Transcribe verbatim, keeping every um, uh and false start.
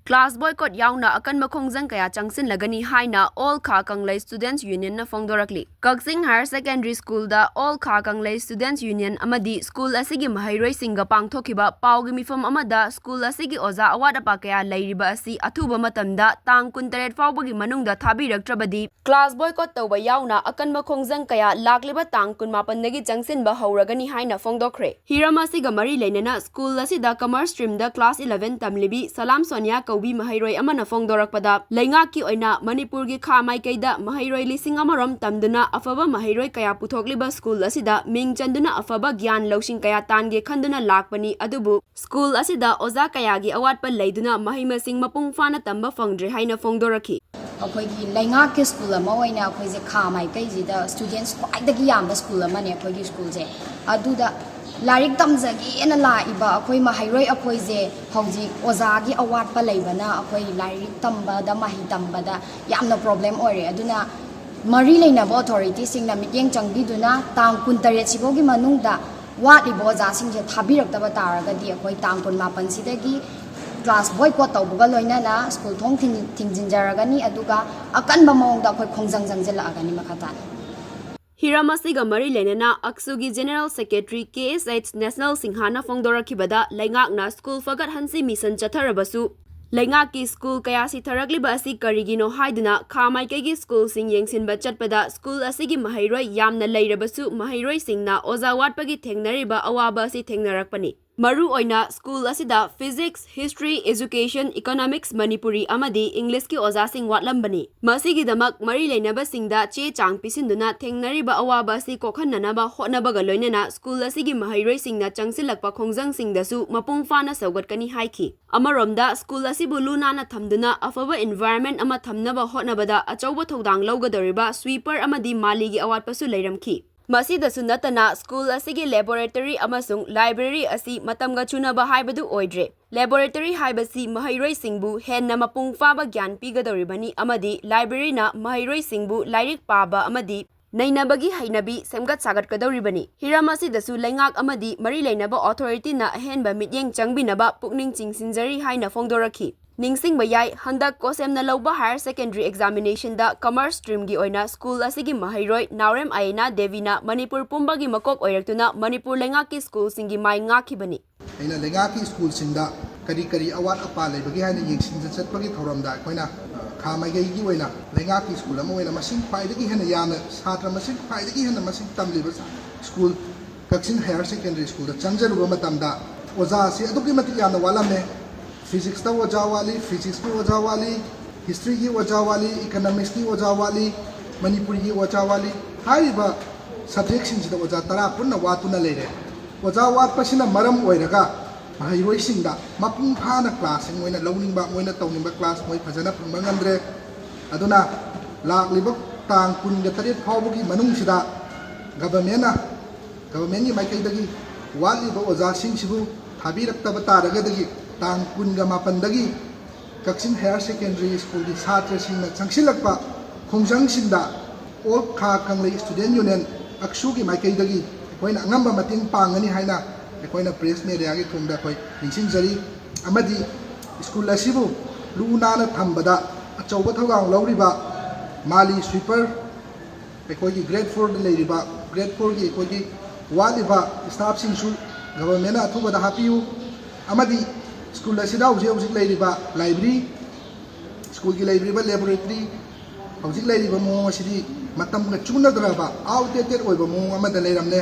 class boycott ꯌꯥꯎꯅ ꯑꯀꯟꯕ ꯈꯣꯡꯖꯪ ꯀꯌꯥ ꯆꯪꯁꯤꯜꯂꯒꯅꯤ ꯍꯥꯏꯅ All Kha Kanglei's Students Union ꯅ ꯐꯣꯡꯗꯣꯔꯛꯂꯤ꯫ ꯀꯛꯆꯤꯡ Higher Secondary School ꯗ All Kha Kanglei's Students Union ꯑꯃꯗꯤ school ꯑꯁꯤꯒꯤ ꯃꯍꯩꯔꯣꯏꯁꯤꯡꯒ ꯄꯥꯡꯊꯣꯛꯈꯤꯕ ꯄꯥꯎꯒꯤ ꯃꯤꯐꯝ ꯑꯃꯗ school ꯑꯁꯤꯒꯤ ꯑꯣꯖꯥ ꯑꯋꯥꯠ ꯑꯄꯥ ꯀꯌꯥ ꯂꯩꯔꯤꯕ ꯑꯁꯤ ꯑꯊꯨꯕ ꯃꯇꯝꯗ ꯇꯥꯡ ꯀꯨꯟꯇꯔꯦꯠ ꯐꯥꯎꯕꯒꯤ ꯃꯅꯨꯡꯗ ꯊꯥꯕꯤꯔꯛꯇ꯭ꯔꯕꯗꯤ class boycott ꯇꯧꯕ ꯌꯥꯎꯅ ꯑꯀꯟꯕ ꯈꯣꯡꯖꯪ ꯀꯌꯥ ꯂꯥꯛꯂꯤꯕ ꯇꯥꯡ ꯀꯨꯟꯃꯥꯄꯟꯗꯒꯤ ꯆꯪꯁꯤꯟꯕ ꯍꯧꯔꯒꯅꯤ ꯍꯥꯏꯅ ꯐꯣꯡꯗꯣꯛꯈ꯭ꯔꯦ꯫ ꯍꯤꯔꯝ ꯑꯁꯤꯒ ꯃꯔꯤ ꯂꯩꯅꯅ school ꯑꯁꯤꯗ Commerce stream ꯗ class eleven ꯇꯝꯂꯤꯕꯤ ꯁꯂꯥꯝ ꯁꯣꯅꯤꯌꯥ ꯀꯧꯕꯤ ꯃꯍꯩꯔꯣꯏ ꯑꯃꯅ ꯐꯣꯡꯗꯣꯔꯛꯄꯗ, ꯂꯩꯉꯥꯛꯀꯤ ꯑꯣꯏꯅ ꯃꯅꯤꯄꯨꯔꯒꯤ ꯈꯥ ꯃꯥꯏꯀꯩꯗ ꯃꯍꯩꯔꯣꯏ ꯂꯤꯁꯤꯡ ꯑꯃꯔꯣꯝ ꯇꯝꯗꯨꯅ ꯑꯐꯕ ꯃꯍꯩꯔꯣꯏ ꯀꯌꯥ ꯄꯨꯊꯣꯛꯂꯤꯕ school ꯑꯁꯤꯗ ꯃꯤꯡ ꯆꯟꯗꯨꯅ ꯑꯐꯕ ꯒ꯭ꯌꯥꯟ ꯂꯧꯁꯤꯡ ꯀꯌꯥ ꯇꯥꯟꯒꯦ ꯈꯟꯗꯨꯅ ꯂꯥꯛꯄꯅꯤ, ꯑꯗꯨꯕꯨ school ꯑꯁꯤꯗ ꯑꯣꯖꯥ ꯀꯌꯥꯒꯤ ꯑꯋꯥꯠꯄ ꯂꯩꯗꯨꯅ ꯃꯍꯩ ꯃꯁꯤꯡ ꯃꯄꯨꯡ ꯐꯥꯅ ꯇꯝꯕ ꯐꯪꯗ꯭ꯔꯦ ꯍꯥꯏꯅ ꯐꯣꯡꯗꯣꯔꯛꯈꯤ꯫ ꯑꯩꯈꯣꯏꯒꯤ ꯂꯩꯉꯥꯛꯀꯤ school ꯑꯃ ꯑꯣꯏꯅ ꯑꯩꯈꯣꯏꯁꯦ ꯈꯥ ꯃꯥꯏꯀꯩꯁꯤꯗ students ꯈ꯭ꯋꯥꯏꯗꯒꯤ ꯌꯥꯝꯕ school ꯑꯃꯅꯦ ꯑꯩꯈꯣꯏꯒꯤ school ꯁꯦ꯫ ꯑꯗꯨꯗ ꯂꯥꯏꯔꯤꯛ ꯇꯝꯖꯒꯦꯅ ꯂꯥꯛꯏꯕ ꯑꯩꯈꯣꯏ ꯃꯍꯩꯔꯣꯏ ꯑꯩꯈꯣꯏꯁꯦ ꯍꯧꯖꯤꯛ ꯑꯣꯖꯥꯒꯤ ꯑꯋꯥꯠꯄ ꯂꯩꯕꯅ ꯑꯩꯈꯣꯏ ꯂꯥꯏꯔꯤꯛ ꯇꯝꯕꯗ, ꯃꯍꯩ ꯇꯝꯕꯗ ꯌꯥꯝꯅ problem ꯑꯣꯏꯔꯦ꯫ ꯑꯗꯨꯅ ꯃꯔꯤ ꯂꯩꯅꯕ authority ꯁꯤꯡꯅ ꯃꯤꯠꯌꯦꯡ ꯆꯪꯕꯤꯗꯨꯅ ꯇꯥꯡ ꯀꯨꯟꯇꯔꯦꯠ ꯁꯤꯐꯥꯎꯒꯤ ꯃꯅꯨꯡꯗ ꯋꯥꯠꯂꯤꯕ ꯑꯣꯖꯥꯁꯤꯡꯁꯦ ꯊꯥꯕꯤꯔꯛꯇꯕ ꯇꯥꯔꯒꯗꯤ ꯑꯩꯈꯣꯏ ꯇꯥꯡ ꯀꯨꯟꯃꯥꯄꯟ ꯁꯤꯗꯒꯤ class boycott ꯇꯧꯕꯒ ꯂꯣꯏꯅꯅ school ꯊꯣꯡ ꯊꯤꯡ-, ꯊꯤꯡꯖꯤꯟꯖꯔꯒꯅꯤ, ꯑꯗꯨꯒ ꯑꯀꯟꯕ ꯃꯑꯣꯡꯗ ꯑꯩꯈꯣꯏ ꯈꯣꯡꯖꯪ ꯆꯪꯁꯤꯜꯂꯛꯑꯒꯅꯤ ꯃꯈꯥ ꯇꯥꯅ꯫ ꯍꯤꯔꯝ ꯑꯁꯤꯒ ꯃꯔꯤ ꯂꯩꯅꯅ ꯑꯛꯁꯨꯒꯤ General Secretary ꯀꯦ ꯑꯦꯁ ꯑꯩꯆ ꯅꯦꯁꯅꯦꯜ ꯁꯤꯡꯍꯥꯅ ꯐꯣꯡꯗꯣꯔꯛꯈꯤꯕꯗ, ꯂꯩꯉꯥꯛꯅ school ꯐꯒꯠꯍꯟꯁꯤ mission ꯆꯠꯊꯔꯕꯁꯨ, ꯂꯩꯉꯥꯛꯀꯤ school ꯀꯌꯥ ꯁꯤꯊꯔꯛꯂꯤꯕ ꯑꯁꯤ ꯀꯔꯤꯒꯤꯅꯣ ꯍꯥꯏꯗꯨꯅ ꯈꯥ ꯃꯥꯏꯀꯩꯒꯤ school ꯁꯤꯡ ꯌꯦꯡꯁꯤꯟꯕ ꯆꯠꯄꯗ, school ꯑꯁꯤꯒꯤ ꯃꯍꯩꯔꯣꯏ ꯌꯥꯝꯅ ꯂꯩꯔꯕꯁꯨ ꯃꯍꯩꯔꯣꯏꯁꯤꯡꯅ ꯑꯣꯖꯥ ꯋꯥꯠꯄꯒꯤ ꯊꯦꯡꯅꯔꯤꯕ ꯑꯋꯥꯕ ꯑꯁꯤ ꯊꯦꯡꯅꯔꯛꯄꯅꯤ꯫ ꯃꯔꯨ ꯑꯣꯏꯅ school ꯑꯁꯤꯗ Physics, History, Education, Economics, Manipuri ꯑꯃꯗꯤ English ꯀꯤ ꯑꯣꯖꯥꯁꯤꯡ ꯋꯥꯠꯂꯝꯕꯅꯤ꯫ ꯃꯁꯤꯒꯤꯗꯃꯛ ꯃꯔꯤ ꯂꯩꯅꯕꯁꯤꯡꯗ ꯆꯦ ꯆꯥꯡ ꯄꯤꯁꯤꯟꯗꯨꯅ ꯊꯦꯡꯅꯔꯤꯕ ꯑꯋꯥꯕ ꯑꯁꯤ ꯀꯣꯛꯍꯟꯅꯅꯕ ꯍꯣꯠꯅꯕꯒ ꯂꯣꯏꯅꯅ school ꯑꯁꯤꯒꯤ ꯃꯍꯩꯔꯣꯏꯁꯤꯡꯅ ꯆꯪꯁꯤꯜꯂꯛꯄ ꯈꯣꯡꯖꯪꯁꯤꯡꯗꯁꯨ ꯃꯄꯨꯡ ꯐꯥꯅ ꯁꯧꯒꯠꯀꯅꯤ ꯍꯥꯏꯈꯤ꯫ ꯑꯃꯔꯣꯝꯗ, school ꯑꯁꯤꯕꯨ ꯂꯨ ꯅꯥꯟꯅ ꯊꯝꯗꯨꯅ ꯑꯐꯕ environment ꯑꯃ ꯊꯝꯅꯕ ꯍꯣꯠꯅꯕꯗ ꯑꯆꯧꯕ ꯊꯧꯗꯥꯡ ꯂꯧꯒꯗꯧꯔꯤꯕ sweeper ꯑꯃꯗꯤ ꯃꯥꯂꯤꯒꯤ ꯑꯋꯥꯠꯄꯁꯨ ꯂꯩꯔꯝꯈꯤ꯫ ꯃꯁꯤꯗꯁꯨ ꯅꯠꯇꯅ, school ꯑꯁꯤꯒꯤ laboratory ꯑꯃꯁꯨꯡ library ꯑꯁꯤ ꯃꯇꯝꯒ ꯆꯨꯅꯕ ꯍꯥꯏꯕꯗꯨ ꯑꯣꯏꯗ꯭ꯔꯦ꯫ Laboratory ꯍꯥꯏꯕꯁꯤ ꯃꯍꯩꯔꯣꯏꯁꯤꯡꯕꯨ ꯍꯦꯟꯅ ꯃꯄꯨꯡ ꯐꯥꯕ ꯒ꯭ꯌꯥꯟ ꯄꯤꯒꯗꯧꯔꯤꯕꯅꯤ ꯑꯃꯗꯤ library ꯅ ꯃꯍꯩꯔꯣꯏꯁꯤꯡꯕꯨ ꯂꯥꯏꯔꯤꯛ ꯄꯥꯕ ꯑꯃꯗꯤ ꯅꯩꯅꯕꯒꯤ ꯍꯩꯅꯕꯤ ꯁꯦꯝꯒꯠ ꯁꯥꯒꯠꯀꯗꯧꯔꯤꯕꯅꯤ꯫ ꯍꯤꯔꯝ ꯑꯁꯤꯗꯁꯨ ꯂꯩꯉꯥꯛ ꯑꯃꯗꯤ ꯃꯔꯤ ꯂꯩꯅꯕ authority ꯅ ꯑꯍꯦꯟꯕ ꯃꯤꯠꯌꯦꯡ ꯆꯪꯕꯤꯅꯕ ꯄꯨꯛꯅꯤꯡ ꯆꯤꯡꯁꯤꯟꯖꯔꯤ ꯍꯥꯏꯅ ꯐꯣꯡꯗꯣꯔꯛꯈꯤ꯫ ꯅꯤꯡꯁꯤꯡꯕ ꯌꯥꯏ, ꯍꯟꯗꯛ ꯀꯣꯁꯦꯝꯅ ꯂꯧꯕ higher secondary examination ꯗ commerce stream ꯒꯤ ꯑꯣꯏꯅ ꯁ꯭ꯀꯨꯜ ꯑꯁꯤꯒꯤ ꯃꯍꯩꯔꯣꯏ ꯅꯥꯎꯔꯦꯝ ꯑꯌꯦꯅꯥ ꯗꯦꯕꯤꯅ ꯃꯅꯤꯄꯨꯔ ꯄꯨꯝꯕꯒꯤ ꯃꯀꯣꯛ ꯑꯣꯏꯔꯛꯇꯨꯅ ꯃꯅꯤꯄꯨꯔ ꯂꯩꯉꯥꯛꯀꯤ ꯁ꯭ꯀꯨꯜꯁꯤꯡꯒꯤ ꯃꯥꯏ ꯉꯥꯛꯈꯤꯕꯅꯤ꯫ ꯑꯩꯅ ꯂꯩꯉꯥꯛꯀꯤ ꯁ꯭ꯀꯨꯜꯁꯤꯡꯗ ꯀꯔꯤ ꯀꯔꯤ ꯑꯋꯥꯠ ꯑꯄꯥ ꯂꯩꯕꯒꯦ ꯍꯥꯏꯅ ꯌꯦꯡꯁꯤꯟꯖ ꯆꯠꯄꯒꯤ ꯊꯧꯔꯝꯗ ꯑꯩꯈꯣꯏꯅ, ꯑ, ꯈꯥ ꯃꯥꯏꯀꯩꯒꯤ ꯑꯣꯏꯅ ꯂꯩꯉꯥꯛꯀꯤ ꯁ꯭ꯀꯨꯜ ꯑꯃ ꯑꯣꯏꯅ ꯃꯁꯤꯡ ꯈ꯭ꯋꯥꯏꯗꯒꯤ ꯍꯦꯟꯅ ꯌꯥꯝꯅ, ꯁꯥꯇ꯭ꯔ ꯃꯁꯤꯡ ꯈ꯭ꯋꯥꯏꯗꯒꯤ ꯍꯦꯟꯅ ꯃꯁꯤꯡ ꯇꯝꯂꯤꯕ ꯁ꯭ꯀꯨꯜ ꯀꯛꯆꯤꯡ higher secondary ꯁ꯭ꯀꯨꯜꯗ ꯆꯪꯖꯔꯨꯕ ꯃꯇꯝꯗ ꯑꯣꯖꯥꯁꯤ ꯑꯗꯨꯛꯀꯤ ꯃꯇꯤꯛ ꯌꯥꯝꯅ ꯋꯥꯠꯂꯝꯃꯦ꯫ Physics ꯇ ꯑꯣꯖꯥ ꯋꯥꯠꯂꯤ, Physics ꯀꯤ ꯑꯣꯖꯥ ꯋꯥꯠꯂꯤ, History ꯒꯤ ꯑꯣꯖꯥ ꯋꯥꯠꯂꯤ, Economics ꯀꯤ ꯑꯣꯖꯥ ꯋꯥꯠꯂꯤ, ꯃꯅꯤꯄꯨꯔꯤꯒꯤ ꯑꯣꯖꯥ ꯋꯥꯠꯂꯤ꯫ ꯍꯥꯏꯔꯤꯕ subject ꯁꯤꯡꯁꯤꯗ ꯑꯣꯖꯥ ꯇꯔꯥ ꯄꯨꯟꯅ ꯋꯥꯠꯇꯨꯅ ꯂꯩꯔꯦ꯫ ꯑꯣꯖꯥ ꯋꯥꯠꯄꯁꯤꯅ ꯃꯔꯝ ꯑꯣꯏꯔꯒ ꯃꯍꯩꯔꯣꯏꯁꯤꯡꯗ ꯃꯄꯨꯡ ꯐꯥꯅ class ꯁꯤꯡ ꯃꯣꯏꯅ ꯂꯧꯅꯤꯡꯕ, ꯃꯣꯏꯅ ꯇꯧꯅꯤꯡꯕ class ꯃꯣꯏ ꯐꯖꯅ ꯐꯪꯕ ꯉꯝꯗ꯭ꯔꯦ꯫ ꯑꯗꯨꯅ ꯂꯥꯛꯂꯤꯕ ꯇꯥꯡ ꯀꯨꯟꯒ ꯇꯔꯦꯠ ꯐꯥꯎꯕꯒꯤ ꯃꯅꯨꯡꯁꯤꯗ government ꯅ, government ꯀꯤ ꯃꯥꯏꯀꯩꯗꯒꯤ ꯋꯥꯠꯂꯤꯕ ꯑꯣꯖꯥꯁꯤꯡꯁꯤꯕꯨ ꯊꯥꯕꯤꯔꯛꯇꯕ ꯇꯥꯔꯒꯗꯤ, ꯇꯥꯡ ꯀꯨꯟꯒ ꯃꯥꯄꯟꯗꯒꯤ ꯀꯛꯆꯤꯡ higher secondary ꯁ꯭ꯀꯨꯜꯒꯤ ꯁꯥꯇ꯭ꯔꯁꯤꯡꯅ ꯆꯪꯁꯤꯜꯂꯛꯄ ꯈꯣꯡꯖꯪꯁꯤꯡꯗ All ꯈꯥ ꯀꯪꯂꯩ Student Union, ꯑꯛꯁꯨꯒꯤ ꯃꯥꯏꯀꯩꯗꯒꯤ ꯑꯩꯈꯣꯏꯅ ꯑꯉꯝꯕ ꯃꯇꯦꯡ ꯄꯥꯡꯒꯅꯤ ꯍꯥꯏꯅ ꯑꯩꯈꯣꯏꯅ press media ꯒꯤ ꯊꯣꯡꯗ ꯑꯩꯈꯣꯏ ꯅꯤꯡꯁꯤꯡꯖꯔꯤ꯫ ꯑꯃꯗꯤ ꯁ꯭ꯀꯨꯜ ꯑꯁꯤꯕꯨ ꯂꯨ ꯅꯥꯟꯅ ꯊꯝꯕꯗ ꯑꯆꯧꯕ ꯊꯧꯗꯥꯡ ꯂꯧꯔꯤꯕ ꯃꯥꯂꯤ sweeper, ꯑꯩꯈꯣꯏꯒꯤ grade four ꯗ ꯂꯩꯔꯤꯕ, grade four ꯒꯤ ꯑꯩꯈꯣꯏꯒꯤ ꯋꯥꯠꯂꯤꯕ staff ꯁꯤꯡꯁꯨ government ꯅ ꯑꯊꯨꯕꯗ ꯍꯥꯞꯄꯤꯌꯨ꯫ ꯑꯃꯗꯤ ꯁ꯭ꯀꯨꯜ ꯑꯁꯤꯗ ꯍꯧꯖꯤꯛ ꯍꯧꯖꯤꯛ ꯂꯩꯔꯤꯕ library, ꯁ꯭ꯀꯨꯜꯒꯤ ꯂꯩꯔꯤꯕ laboratory, ꯍꯧꯖꯤꯛ ꯂꯩꯔꯤꯕ ꯃꯑꯣꯡ ꯑꯁꯤꯗꯤ ꯃꯇꯝꯒ ꯆꯨꯅꯗ꯭ꯔꯕ, outdated ꯑꯣꯏꯕ ꯃꯑꯣꯡ ꯑꯃꯗ ꯂꯩꯔꯝꯂꯦ꯫